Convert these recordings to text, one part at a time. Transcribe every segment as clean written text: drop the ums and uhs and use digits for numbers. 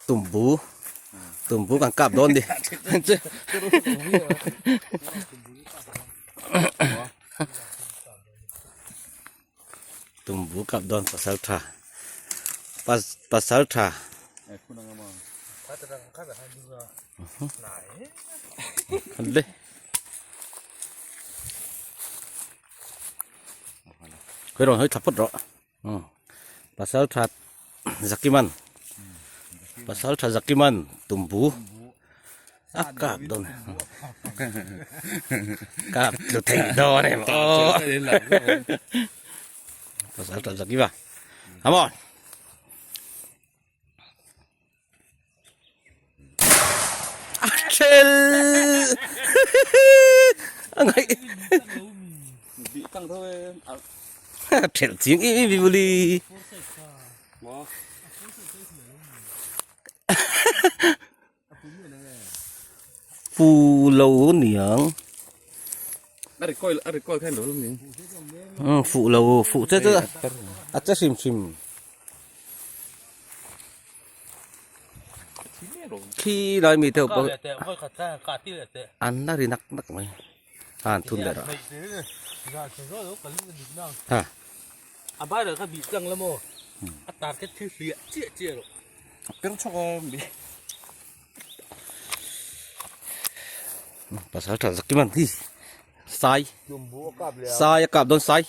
Tumbu tumbu kan kap dawn ni. Tumbu kap dawn pasal tha pasal tha. Le. Khoi ron hoi thaput ro. Pasal tha Zakiman Pasal tha Zakiman tumbu a kap dawn kap tlu thei dawn em aw Pasal tha Zakima come on A thel a ngaih a thelh chiang em em mawle pu lo niang fuh lo fuh che che a che hrim hrim. Khi lai mi te pawh an la ri nak nak mai a an thun leh rawh ha a bar kha bih tlang la maw a target thil hliah chiah chiah rawh per chhawk a mi pasal tha zakiman hi sai sai a kap dawn sai.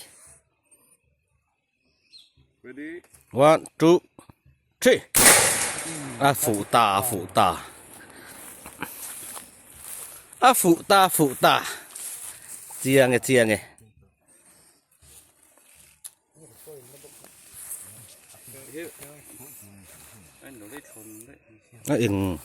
Ready? One, two, three. A fuh ta, a fuh ta. A fuh ta, a fuh ta. Chiang e, chiang e. A eng.